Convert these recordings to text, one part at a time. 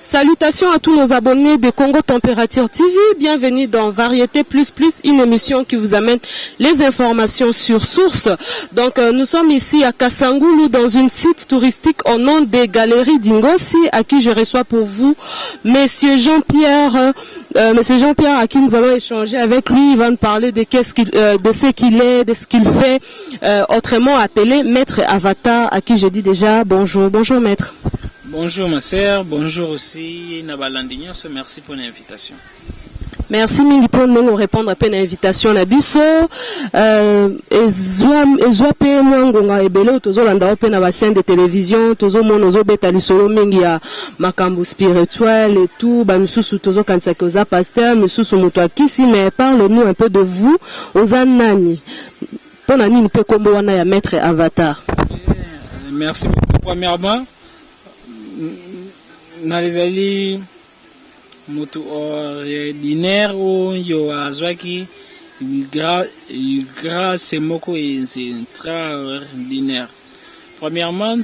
Salutations à tous nos abonnés de Congo Température TV. Bienvenue dans Variété Plus Plus, une émission qui vous amène les informations sur source. Donc, nous sommes ici à Kasangulu dans une site touristique au nom des Galeries d'Ingosi, à qui je reçois pour vous Monsieur Jean-Pierre, Monsieur Jean-Pierre, à qui nous allons échanger avec lui. Il va nous parler de ce qu'il est, de ce qu'il fait, autrement appelé Maître Avatar, à qui je dis déjà bonjour. Bonjour Maître. Bonjour ma sœur, bonjour aussi na balandi nyonso, merci pour l'invitation. Merci mingi mpo ndenge orépondre mpe na invitation na biso. Ezwa mpe mwa ngonga ebele oyo tozolanda yo mpe na bachaîne de télévision, tozomona ozobeta lisolo mingi ya makambo spirituel et tout. Bamisusu tozokanisaki oza pasteur, misusu moto akisi, mais parle-nous un peu de vous. Oza nani? Mpo na nini mpe nkombo wana ya Maître Avatar? Merci beaucoup. Premièrement, nazali moto ordinaire oyo azwaki grâce moko extraordinaire. Premièrement,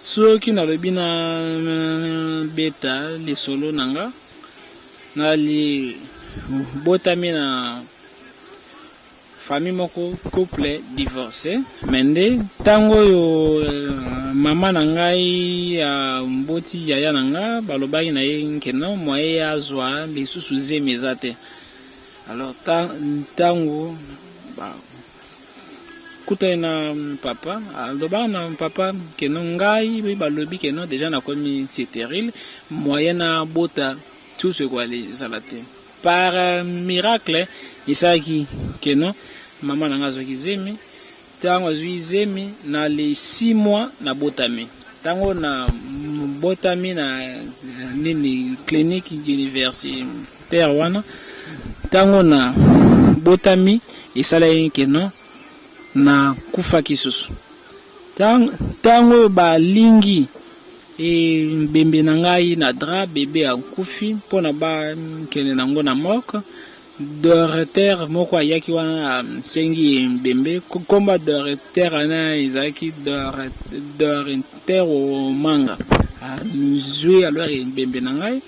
soki nalobi na beta lisolo na nga, nali botami na famille moko, couple divorcé, mais nde ntango oyo mama na ngai amboti yaya na nga, balobaki na ye que non, moyen azwa lisusu zemi eza te. Alors ntango bakutani na papa, alobaka na papa que non, ngai balobi que non, déjà nakomi stérile, moyen na bota susu ezala te. Par miracle esalaki que non, mama na ngai azwaki zemi. Ntango azwi zemi, na les 6 mois nabotami. Ntango na botami na nini, clinique universitaire wana, ntango na botami, esalaki que non, nakufaki susu. Ntango oyo balingi ebembe na ngai na drap, bébé akufi, mpona bakende nango na morgue, docteur moko ayaki wana, asengi ebembe. Komba docteur wana ezalaki docteur Omanga. Azwi alors ebembe na ngai,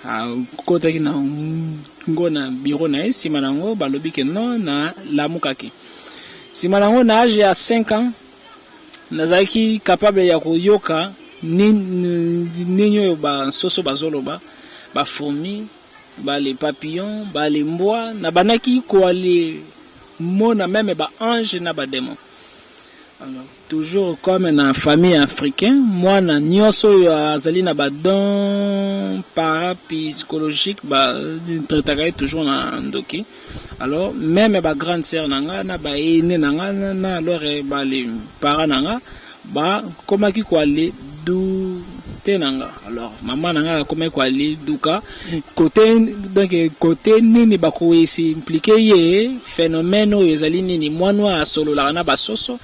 akotaki na ngo na bureau na ye. Nsima na yango balobi que non, nalamukaki. Nsima na yango, na âge ya 5 ans, nazalaki capable ya koyoka nini oyo basoso bazoloba, bafourmi, bale papillon, bale mbwa. Nabandaki koale mona même baange na badémon. Alors, toujours comme na famille africain, mwana nyonso oyo azali na badon parapsychologique, batraitaka ye toujours na ndoki. Alors même bagrande sœur na nga na baaîné na nga na alors bale parent na nga bakomaki koale douter na nga. Alors mama na nga akomaki koale duka côté, donc côté nini bakoexpliquer ye phénomène oyo ezali nini, mwana oyo asololaka na basoso.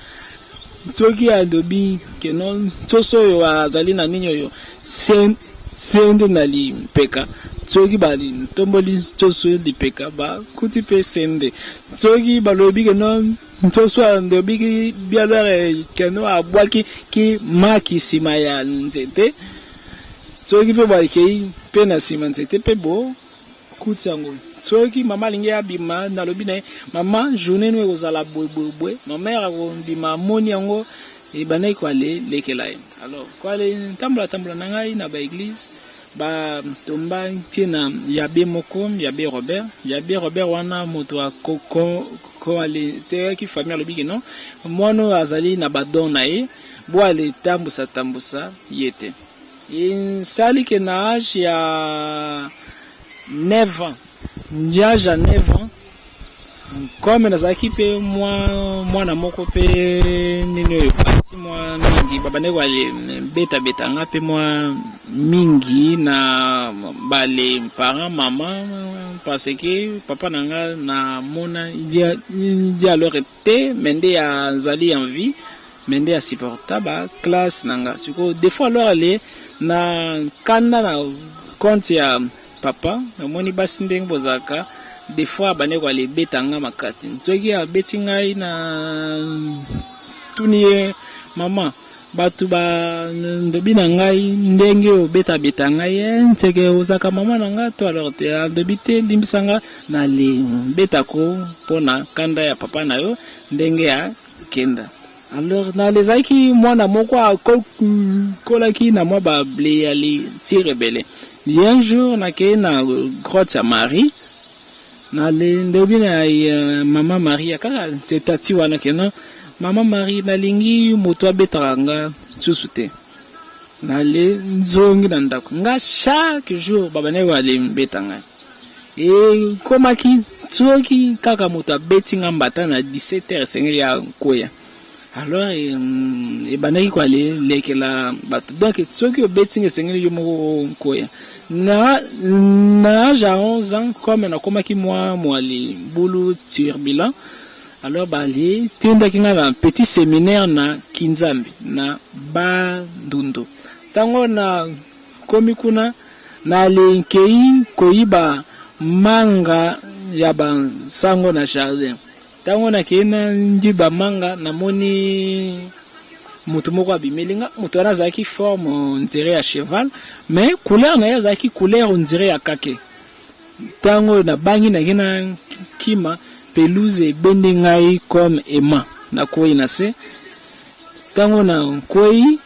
Soki alobi que non, soso oyo azali na nini oyo sende na lipeka, soki batomboli soso lipeka, bakuti mpe sende. Soki balobi que non, soso alobi bialere que non, abwaki ki maki nsima ya nzete, soki mpe bakei mpe na nsima nzete mpe bokuti yango. Soki mama alingi abima, nalobi na ye: "Mama, journée no ekozala boyeboyeboye." Mama yaka kobima, amoni yango, ebandaki koalelekela ye. Alors koale tambola tambola na ngai na baéglise, batomba mpe na yabe moko, yabe Robert. Yabe Robert wana, moto akoaleseyaki famille, alobi que non, mwana oyo azali na badon na ye, bo aletambusa tambusa ye te. Esali que na âge ya 9 ans, âge ya 9 ans, comme nazalaki mpe mwa mwana moko mpe nini oyo pati mwa mingi, babandaki bale betabeta nga mpe mwa mingi na bale parent mama, parce que papa na nga namona ye alors te, mais nde azali en vie, mais nde asupporta baclasse na nga. Sikoyo des fois alors ale na kanda na compte ya papa, namoni basi ndenge bozalaka, des fois abandaki koalebeta nga makati. Soki abeti ngai, na tuni ye: "Mama, Bato bandobi na ngai ndenge obetabeta ngai eh, nseke ozalaka mama na ngai to alors te andobi te, limbisa nga nalibetako mpo na kanda ya papa na yo ndenge ya kenda. Alors nalezalaki mwana moko akolaki na mwa bable ya litire ebele. Un jour nakei na grotte ya Marie, nalobi na mama Maria kaka tati wana keno, mama Marie, nalingi moto abetaka nga susu te. Nale nzongi na ndako nga, chaque jour babandaki balembeta ngai. Ekomaki soki kaka moto abeti nga mbata na 17 heures, esengeli ya koya. Alors ebandaki koalelekela bato, donc soki obeti nga, esengeli yo moko koya. Na age ya 11 ans, comme nakomaki mwa libulu turbulent, alors bali tindaki nga na petit séminaire na Kinzambi na Bandundu. Ntango na komi kuna, nalenkei koyiba manga ya bansango na jardin. Ntango nakei na ndiba manga, namoni moto moko abimeli nga. Moto wana azalaki forme on dirait ya cheval, mais couleur na ye azalaki couleur on dirait ya kake. Ntango nabangi, nake na kima, pelouse ebendi ngai comme aimant, nakwei na se. Ntango nakwei,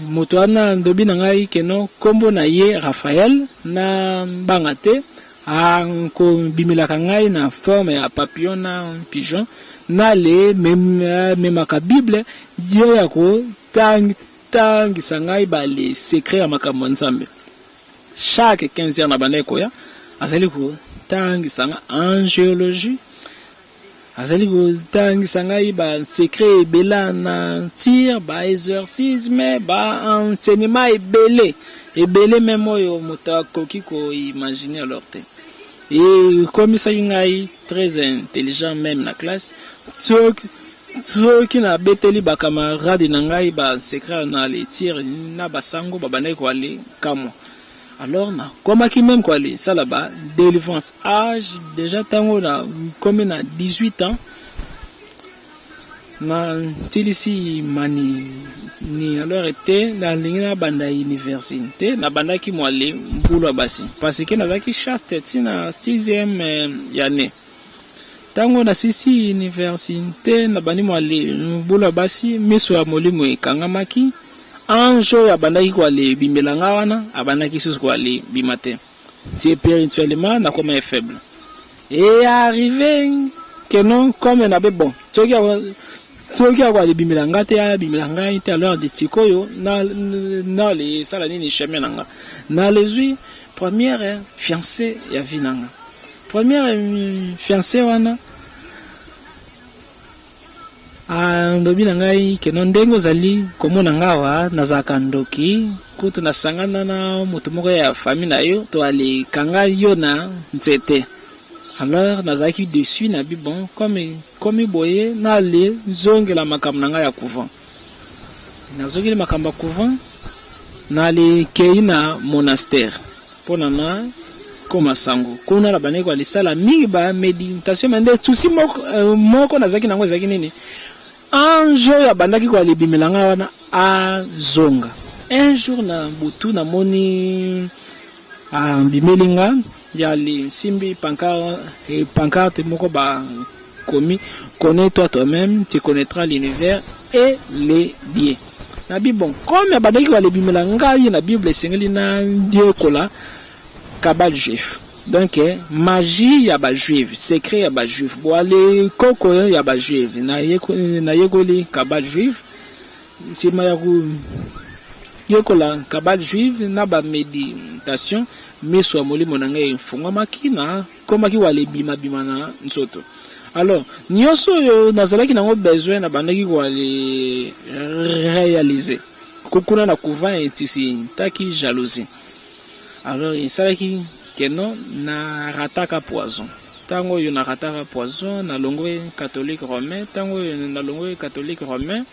moto wana ndobi na ngai keno nkombo na ye Raphaël, na banga te, akobimelaka ngai na forme ya papillon na pigeon. Nale memaka Bible, ye ya kotangisa ngai bale secret ya makambo ya Nzambe. Chaque 15 heures na bandaki koya, azali kotangisa nga angéologie, azali kotangisa ngai basecret ebele na tire, baexorcisme, baenseignement ebele ebele, même oyo moto akoki koimagine. Alors te ekomisaki ngai très intelligent même na classe. Soki nabeteli bacamarade na ngai basecret na letire na basango, babandaki koale kamwa. Alors nakomaki même koale sala ba délivrance. Âge déjà ntango nakomi na 18 ans, natilisi mani ni alors ete nalingi nabanda université. Nabandaki mwale mbulu ya basi parce que nazalaki chaste ntina sixième année. Ntango nasisi université, nabandi mwale mbulu ya basi, miso ya molimo ekangamaki. Ange oyo abandaki koale ebimela nga wana abandaki susu koale bima te. Spirituellement nakoma faible et arrivé que non, comme nabe bon, soki akoale ebimela nga te, abimela ngai te. Alors de sikoyo nale esala nini chemin na nga? Nalezwi première fiancé ya vie na nga. Première fiancé wana alobi na ngai keno ndenge ozali komona nga awa, nazalaka ndoki, kutu nasangana na moto moko ya famille na yo, to alekanga yo na nzete. Alors nazalaki dessus na bi bon, comme komi boye, nale nzongela makambo na ngai ya couvent. Nazongeli makambo ya couvent, nalekei na monastère mpona na koma sango. Kuna na bandeki balisala mingi baméditation, mais nde souci moko nazalaki nango ezalaki nini? Ange oyo abandaki koalebimela nga wana azonga. Un jour na butu, namoni abimeli nga, ya lisimbi pancarte moko bakomi: "Connais-toi toi-même, tu connaîtras l'univers et les dieux." Nabi bon, comme abandaki kolebimela ngai na Bible, esengeli na ndiekola kabbale juif, donc magie ya bajuive, secret ya bajuive, boale koko ya bajuive. Nayekoli kabbale juive. Nsima ya koyekola kabbale juive na baméditation, miso ya molimo na ngai efungwamaki, na komaki wala ebimabima na nzoto. Alors nyonso oyo nazalaki nango besoin, nabandaki koale réaliser kuna na couvent. Etisi ntaki jalousie. Alors esalaki keno narataka poison. Ntango oyo narataka poison, nalongwe catholique romain. Ntango oyo nalongwe catholique romain,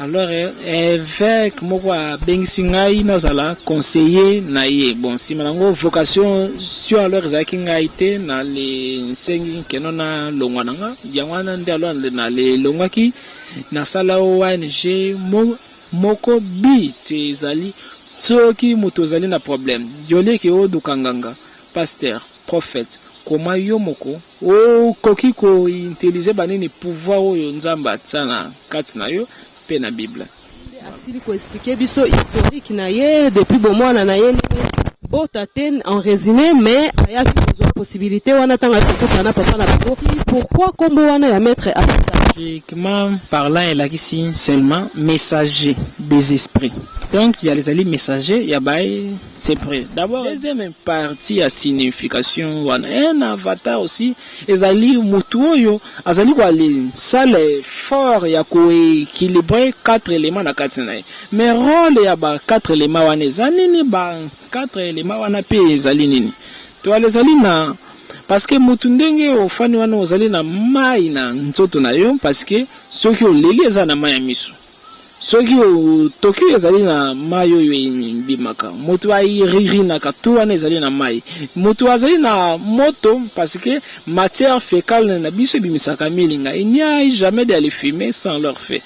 Alors évêque moko abengisi ngai nazala conseiller na ye. Bon, nsima nango vocation sur alors ezalaki ngai te, na nsengi keno nalongwa na nga. Yango wana nde alors nalelongwaki, nasala ONG moko bi ti ezali soki moto ozali na problème, yoleki oduka nganga, pasteur, prophète, koma yo moko okoki koutiliser banini pouvoir oyo Nzambe atia na kati na yo mpe na Bible. Asili koexpliquer biso historique na ye depuis bomwana na ye, ndenge bota te en résumé, mais ayaki kozwa possibilité wana ntango ayaki kokutana na papa na bango. Pourquoi nkombo wana ya maître Avatar? Logiquement parlant, elakisi seulement messager des esprits. Donc ya ezali messager ya baesprit d'abord. Deuxième partie ya signification wana, un avatar aussi ezali motu oyo azali koalisala effort ya koéquilibrer quatre éléments na kati na ye. Mais rôle ya ba quatre éléments wana eza nini? Ba quatre éléments wana mpe ezali nini? Toala ezali na, parce que motu ndenge ofandi wana, ozali na mai na nzoto na yo, parce que soki oleli, eza na mai ya miso, soki otoki, ezali na mai oyo ebimaka, moto airirinaka, tu wana ezali na mai. Moto azali na moto, parce que matière fécale na biso ebimisaka milinga. Il n'y a jamais de fumer sans leur fait.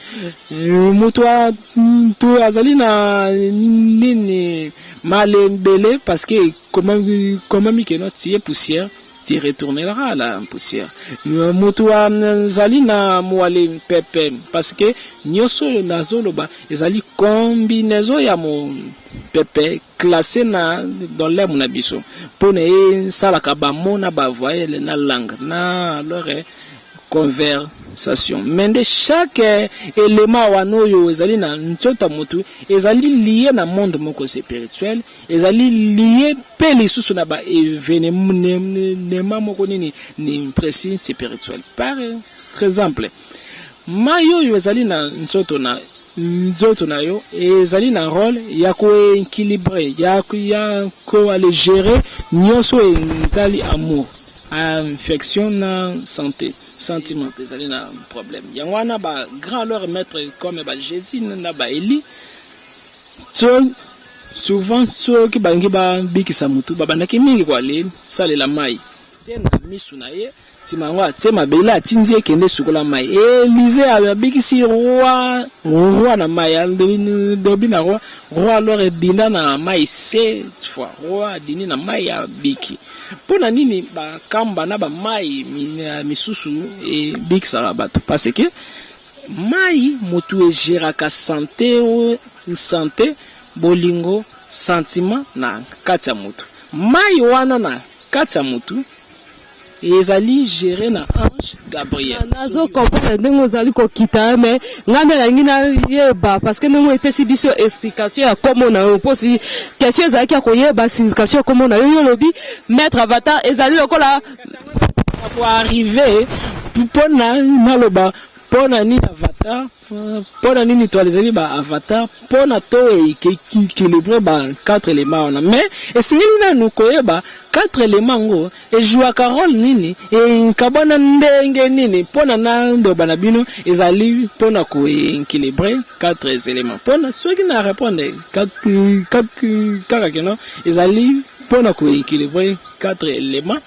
Moto azali na nini? Malembele, parce que comment que tu es poussière, tu retourneras à la poussière. Moto azali na mwale pepe, parce que nyonso oyo nazoloba ezali combinaison ya mopepe classé na dans l'âme na biso, mpona esalaka bamots na bavoyelles na langue na alors conversation. Mais nde chaque élément wana oyo ezali na nzoto ya motu ezali lié na monde moko spirituel, ezali lié mpe lisusu na baévénement moko nini ni précis spirituel. Par exemple, mai oyo ezali na nzoto na yo ezali na rôle ya koéquilibrer, ya koalégérer nyonso etali amour, infection na santé, sentiment ezali na problème. Yango wana bagrand alors maître comme baJésus na baEli, so souvent soki balingi babikisa motu, babandaki mingi koale salela mai tie na misu na ye. Nsima yango atie mabele, atindi ekende sukola mai. Élisée abikisi roi na mai, alobi na roi, roi alors ebinda na mai sept fois. Roi adini na mai, abiki. Mpo na nini bakamba na bamai misusu ebikisaka bato? Parce que mai motu egéraka santé, bolingo, sentiment na kati ya motu. Mai wana na kati ya motu ezali géré na ange Gabriel. Nazo comprendre ndenge ozali kokita, mais ngai nde nalingi nayeba, parce que ndenge epesi biso explication ya nkombo na yo, mposi question ezalaki ya koyeba signification ya nkombo na yo. Yo olobi maître Avatar ezali lokola Koarriver mpona naloba mpona nini avatar, mpona nini toile ezali baavatar, mpona to équilibre ba quatre éléments wana. Mais esengeli nanu koyeba quatre éléments yango ezwaka rôle nini, ekabwana ndenge nini. Mpona na ndoba na bino ezali mpona koéquilibre quatre éléments. Mpona soki na répondre kaka keno ezali mpona koéquilibre quatre éléments,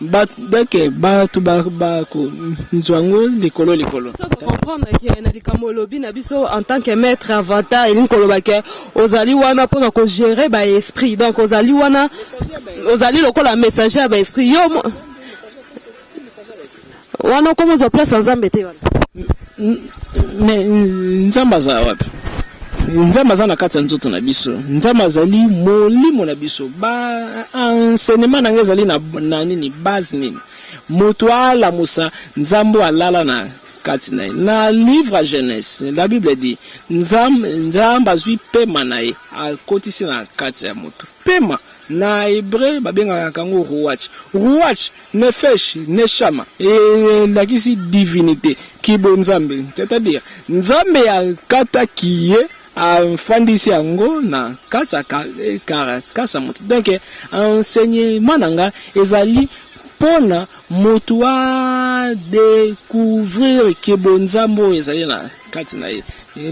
donc bato bakozwa yango likolo likolo. Comprendre ke na likambo olobi na biso en tant que maître avatar, elingi koloba ke ozali wana mpona kogérer baesprit. Donc ozali wana, ozali lokola messager ya baesprit. Yo wana okoma ozwa place ya Nzambe te wana? Mais Nzambe aza wapi? Nzambe aza na kati ya nzoto na biso. Nzambe azali molimo na biso. Ba enseignement na ngai ezali na nini? Base nini? Moto alamusa Nzambe alala na kati na ye. Na livre ya Genèse, la Bible dit Nzambe azwi pema na ye, akotisi na kati ya moto. Pema na hébreu babengaka yango ruach, ruach, nefesh, neshama, elakisi divinité, kibo Nzambe, c'est-à-dire Nzambe akataki ye, afandisi yango na kati ya carcasse ya moto. Donc enseignement na nga ezali mpona moto adécouvrir ke bonzambe oyo ezali na kati na ye.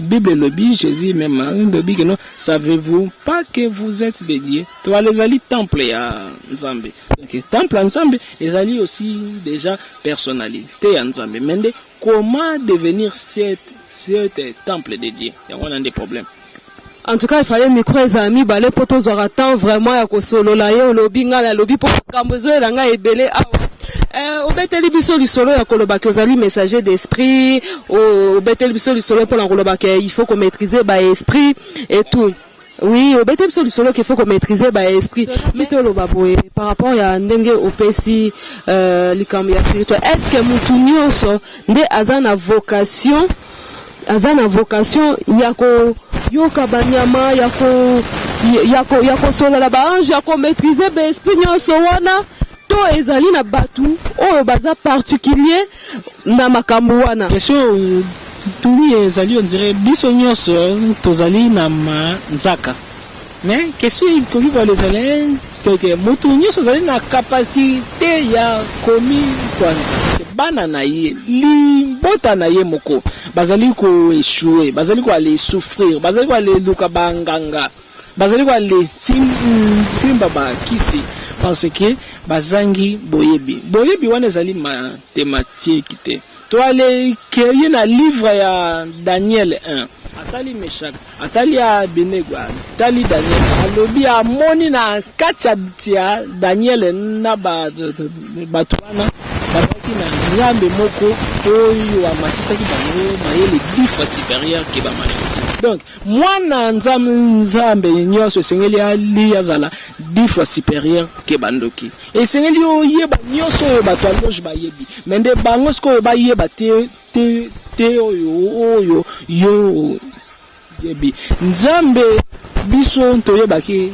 Bible elobi, Jésus même elobi que non, savez-vous pas que vous êtes des dieux? Toala ezali temple ya Nzambe. Donc temple ya Nzambe ezali aussi déjà personnalité ya Nzambe. Mais nde comment devenir cet temple de Dieu? Yango wana nde problème. En tout cas, il fallait micro ezala mibale mpo tozwaka temps vraiment ya kosolola. Ye olobi, ngai nalobi, mpo makambo ezoyela ngai ebele awa. Obeteli biso lisolo ya kolobaki ozali messager d'esprit. Obeteli biso lisolo mpona kolobaki il faut komaîtriser baesprit et tout. Oui, obeteli biso lisolo qu'il faut komaîtriser baesprit. Mais toloba boye, par rapport ya ndenge opesi likambo ya spirituel, est ce que mutu nyonso nde aza na vocation ya koyoka banyama, ya kosolola baange, ya komaîtriser baesprit nyonso wana, to ezali na bato oyo baza particulier na makambo wana? Question tuni ezali, on dirait biso nyonso tozali na manzaka, mais question ekoki koala ezali teke motu nyonso azali na capacité ya komi kwanza. Bana na ye, libota na ye moko bazali koéchouer, bazali koaller souffrir, bazali koaller luka banganga, bazali koaller simba bakisi parce que bazangi boyebi. Boyebi wana ezali mathématique te. Toalekeye na livre ya Daniel 1, atali Meshak, atali Abenego, atali Daniel, alobi amoni na kati ya Daniel na bato wana bazalaki na Nzambe moko oyo amatisaki bango mayele 10 fois supérieur que bamagicien. Donc mwana Nzambe nyonso esengeli ali azala 10 fois supérieur que bandoki. Esengeli oyeba nyonso oyo bato ya loge bayebi, mais nde bango sikoyo bayeba te te te oyo yo yebi. Nzambe biso toyebaki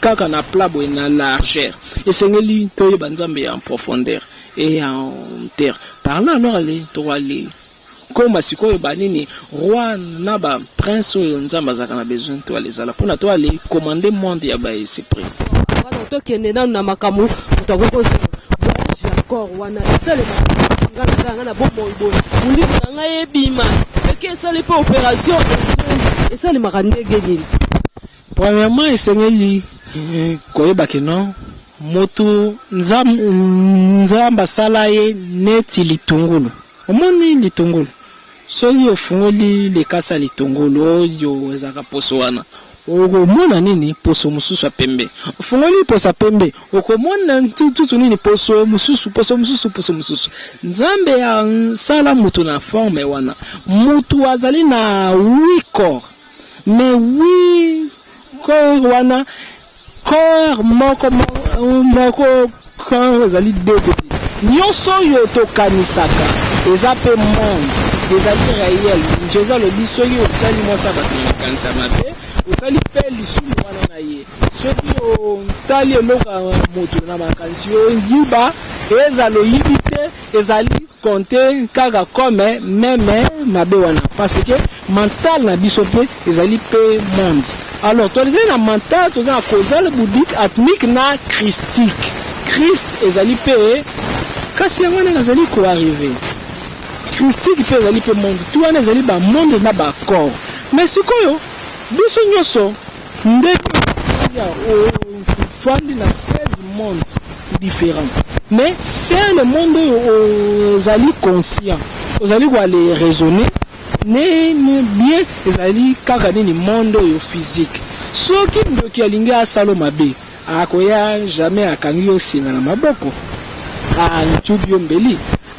kaka na plat boye, na largeur. Esengeli toyeba Nzambe en profondeur et en terre. Par là alors ale tokoale koma sikoyo banini roi na baprince oyo Nzambe azalaka na besoin to alezala mpona to ale commander monde ya baesprit. Wana tokende nanu na makambo moto akoki kozwa voyage ya corps wana esalemaka. Nga nasala nga na bomoi boye, molimo na ngai ebima, eke esali mpe opération, ezongi, esalemaka ndenge nini? Premièrement, esengeli koyeba que non, motu Nzambe asala ye neti litungulu. Omoni litungulu, soki ofungoli likasa litungulu oyo ezalaka poso wana, okomona nini? Poso mosusu ya pembe. Ofungoli poso ya pembe, okomona tutu nini? Poso mosusu, poso mosusu, poso mosusu. Nzambe asala mutu na forme wana. Mutu azali na huit corps, mais huit corps wana, corps moko moko, corps ezali deux. Nyonso oyo tokanisaka eza mpe monde, ezali réel. Jésus alobi soki otali mwasi ya bato na makanisa mabe, osali mpe lisumu wana na ye. Soki otali eloko ya moto na makanisi, oyiba, ezala oyibi te, ezali compte kaka comme même mabe wana, parce que mental na biso mpe ezali mpe monde. Alors tozali na mental, toza na causal, bouddhique, atmique na christique. Christ ezali mpe, kasi yango wana nazali koarriver. Christique mpe ezali mpe monde. Tu wana ezali bamonde na bacorps. Mais sikoyo biso nyonso ndenge ofandi na 16 mondes différents, mais c'est le monde oyo ozali conscient, ozali koaller raisonner ne bien, ezali kaka nini? Monde oyo physique. Soki ndoki alingi asala mabe, akoya jamais akangi yo singa na maboko, antubi yo mbeli,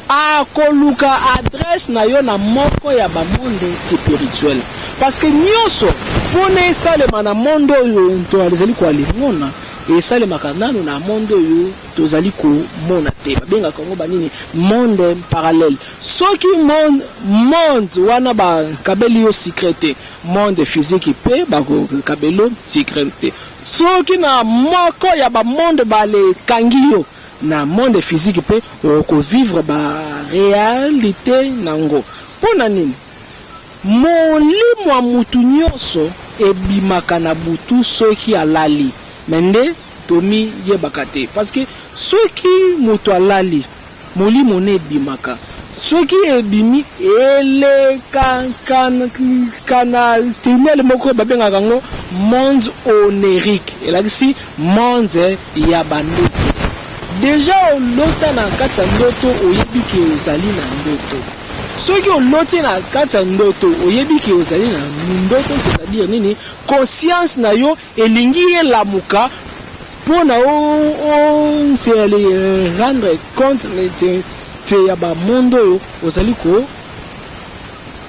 akoluka adresse na yo na moko ya bamonde spirituel, parce que nyonso mpona esalema na monde oyo tozali koalemona, esalemaka nano na monde oyo tozali komona te. Babengaka yango banini? Monde parallèle. Soki monde wana bakabeli yo secret te, monde physique mpe bakokabeli yo secret te. Soki na moko ya bamonde balekangi yo na monde physique mpe, okovivre baréalité nango. Mpo na nini? Molimo ya mutu nyonso ebimaka na butu soki alali, mais nde tomiyebaka te, parce que soki moto alali, molimo ne ebimaka. Soki ebimi elekaka na tunnel moko babengaka yango monde onirique, elakisi monde ya ba ndoto. Dejà olota na kati ya ndoto oyebi ke ozali na ndoto. Soki oloti na kati ya ndoto oyebi ke ozali na ndoto, c'est à dire nini? Conscience na yo elingi elamuka pona o se rendre compte te ya ba monde oyo ozali ko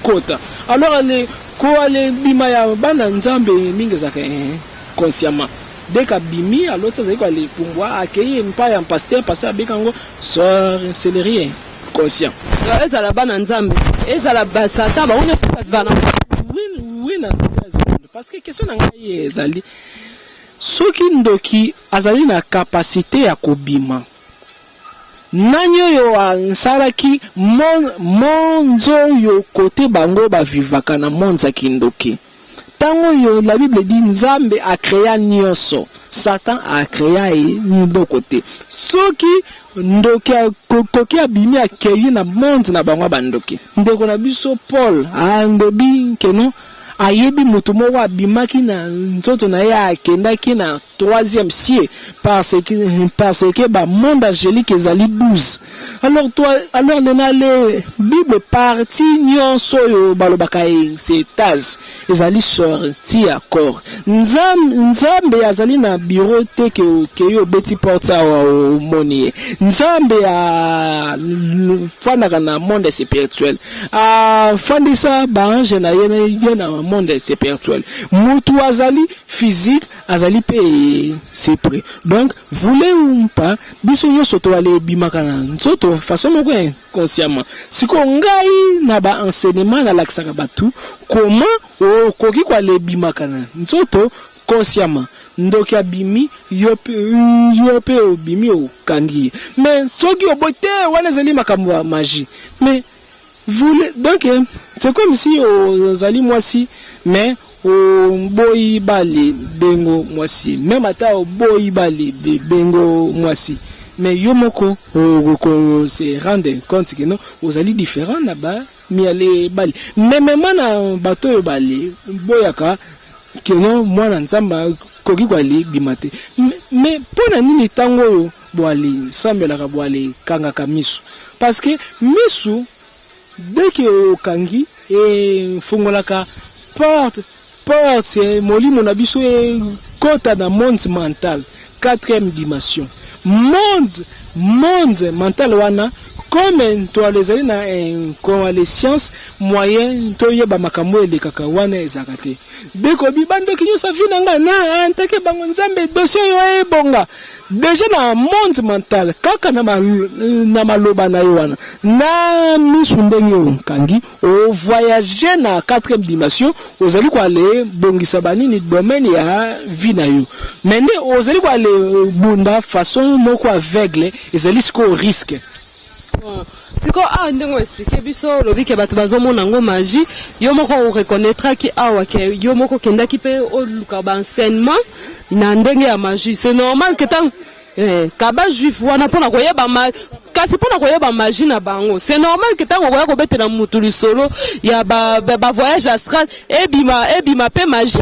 kota. Alors ale ko ale bima ya bana Nzambe mingi ezalaka inconsciemment. Dès qu'abimi aloti azali ko ale pumbwa akeyi epai ya pasteur, pasteur abeka yango sorcellerie inconscient. Ezala bana Nzambe, ezala ba Satan, bango nyonso ba vivaka na. Oui, oui, na parce que question na ngai ezali soki ndoki azali na capacité ya kobima, nani oyo asalaki monde oyo kote bango bavivaka na monde ya kindoki? Ntango oyo la Bible dit Nzambe acréa nyonso, Satan acréa eloko te. Soki ndoki akoki abimi akei na monde na bango ya bandoki, ndeko na biso Paul andobi keno ayebi moto moko abimaki na nzoto na ye akendaki na troisième ciel parce que ba monde angélique ezali 12. Alors toi, alors nena le Bible partie nyonso oyo balobaka étage ezali sorti ya corps. Nzambe azali na bureau te ke okei obeti porte awa omoni ye. Nzambe afandaka na monde spirituel, afandisa baange na ye na monde spirituel. Mutu azali physique, azali mpe esprit. Donc voulez ou pas, biso nyonso toale ebimaka na nzoto façon moko inconsciemment. Sikoyo ngai na ba enseignement nalakisaka bato comment okoki koale ebimaka na nzoto consciemment. Ndoki abimi, yo mpe obimi, okangi ye. Mais soki oboyi te, wana ezali makambo ya magie. Mais voulez, donc c'est comme si ozali mwasi mais oboyi bale bengo mwasi, même ata oboyi bale bengo mwasi, mais yo moko oko se rendre compte que non, ozali différent na ba miale bale. Memema na bato oyo bale boyaka que non, mwana Nzambe akoki koale bima te. Mais mpo na nini ntango oyo boale sambelaka, boale kangaka misu? Parce que misu, dès que okangi, efungolaka porte molimo na biso ekota na monde mental, quatrième dimension. Monde mental wana, comme toale ezali na koale science, moyen toyeba makambo elekaka wana ezalaka te. Dekobi bandoki nyonso avi na ngai na antake bango, Nzambe, dossier oyo ebonga déjà na monde mental kaka na maloba na ye wana na misu. Ndenge okangi, ovoyage na quatrième dimension, ozali koale bongisa banini domaine ya vie na yo. Mais nde ozali koale bunda façon moko aveugle, ezali sikoyo risque. Sikoyo awa, ndenge oexpliquer biso, olobi ke bato bazomona yango magie. Yo moko oreconnaîtraki awa ke yo moko okendaki mpe oluka baenseignement na ndenge ya magie. C'est normal ke ntango kaba juif wana mpona koyeba kasi mpona koyeba magie na bango, c'est normal ke ntango okoya kobetela mutu lisolo ya bavoyage ba astral, ebima mpe magie.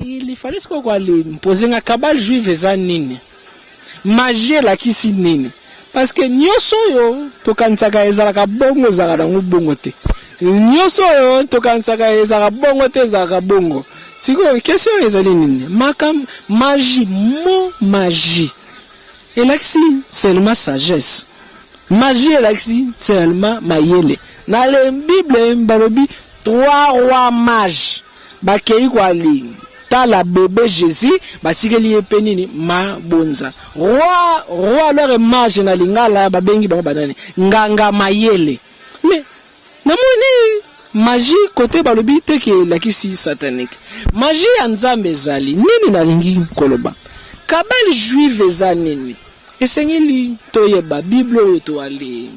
Il fallait sikoyo koale mpoze nga kabbale juive eza nini, magie elakisi nini, parce que nyonso oyo tokanisaka ezalaka bongo, ezalaka nango bongo te. Nyonso oyo tokanisaka ezalaka bongo te, ezalaka bongo. Sikoyo question ezali nini? Makam magie, mo magie elakisi seulement sagesse, magie elakisi seulement mayele. Na le Bible balobi trois rois mages bakei koali tala bébé Jésus, batikeli ye mpe nini? Mabonza. Roi alors mage na lingala babengi bango banani? Nganga mayele. Mais namoni magie kote balobi te ke elakisi satanique. Magie ya Nzambe ezali nini? Nalingi koloba kabbale juive eza nini? Esengeli toyeba Bible oyo toali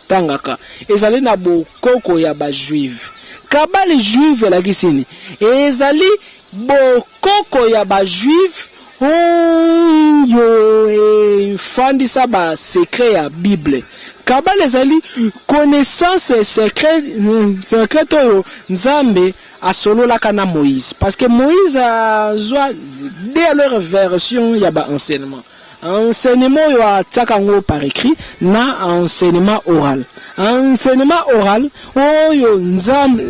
tangaka ezali na bokoko ya bajuive. Kabbale juive elakisi nini? Ezali bokoko ya bajuive oyo efandisa basecret ya Bible. Kabale ezali connaissance secret, secrète oyo Nzambe asololaka na Moïse, parce que Moïse azwa de leur version ya ba enseignement. Enseignement oyo atiaka yango par écrit na enseignement oral. Enseignement oral oyo Nzambe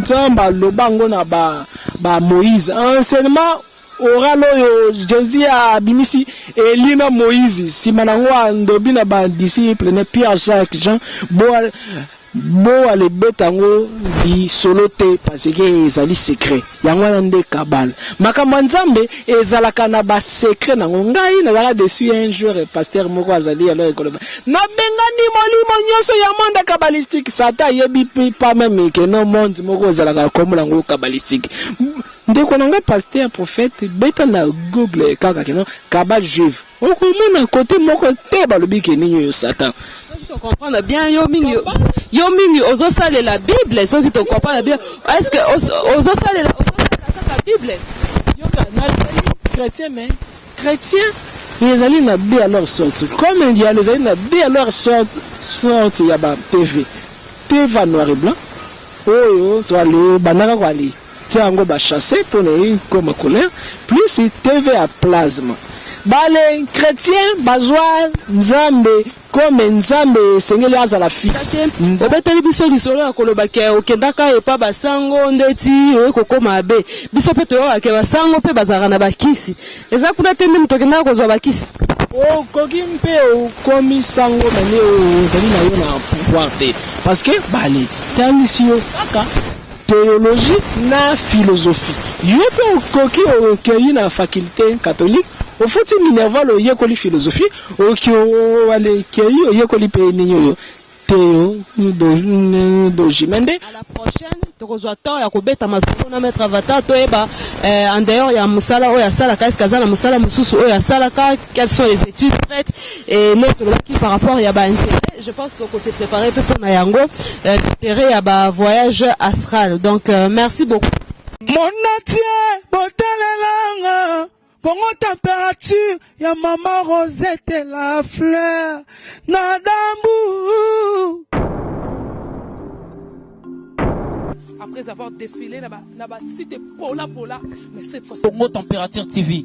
Nzambe aloba yango na ba, ba Moïse. Enseignement oral oyo Jésus abimisi Eli na Moïse, nsima na yango andobi na ba disciple ne Pierre, Jacques, Jean, bo bo alebeta yango lisolo te parce que ezali secret. Yango wana nde kabale. Makambo ya Nzambe ezalaka na basecret nango. Ngai nazalaka déçu un jour, pasteur moko azali alors ekoloba nabengani molimo nyonso ya monde kabbalistique. Satan ayebi pas même que no monde moko ezalaka kombo nango kabbalistique. Ndeko na ngai pasteur prophète, beta na Google kaka keno kabbale juive, okomona kote moko te balobi ke nini oyo Satan. Soki tocomprendre bien, yo mingi ozosalela Bible. Soki tocomprendre bien, est ce que ozosalela kaka Bible? Yoka, nazali chrétien, mais chrétien ezali na b alors sorte comme indial ezali na b alors sorte ya ba TV, TV noir et blanc oyo toale bandaka koale tia yango bachasse mpona ekoma couleur, plus TV ya plasma. Bale chrétien bazwa Nzambe comme Nzambe esengeli azala fixe. Obeteli biso lisolo ya koloba ke okendaka epa basango ndeti oye kokóma abe. Biso mpe toyokaka ke basango mpe bazalaka na bakisi. Eza kuna te nde moto okendaka kozwa bakisi? Okoki mpe okomi sango mane ozali na yo na pouvoir te, parce que bale tangisi yo kaka théologie na philosophie. Yo mpe okoki okei na faculté catholique, ofuti minerval, oyekoli philosophie, oki alekei oyekoli mpe nini oyo théologie, mais nde À la prochaine, tokozwa temps ya kobeta masolo na maître Avatar, toyeba en dehors ya mosala oyo asalaka, est-ce aza na mosala mosusu oyo asalaka, quelles sont les études faites et nde tolobaki par rapport ya baintérêt. Je pense que se préparer mpe mpona yango, l'intérêt ya bavoyage astral. Donc merci beaucoup. Monatie botalelanga Kongo Température ya mama Rosette la fleur na dambu. Après avoir défilé na ba site pola pola, mais cette fois Congo Température TV.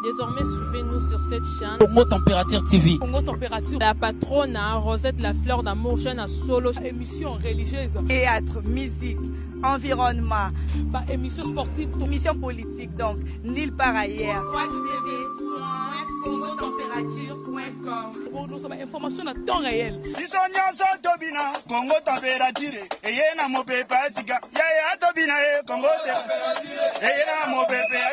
Désormais, suivez-nous sur cette chaîne. Congo Température TV. Congo Température. La patronne, hein, Rosette la fleur d'amour, chaîne à solo. Émission religieuse. Théâtre, musique, environnement, Bah, émission sportive. Émission politique, donc nulle part ailleurs. www.congotempérature.com. Bon, nous sommes information à temps réel. Biso nyonso tobina Kongo Température eye na mopepe ya sika yaya tobina ye Kongo eye na mopepe.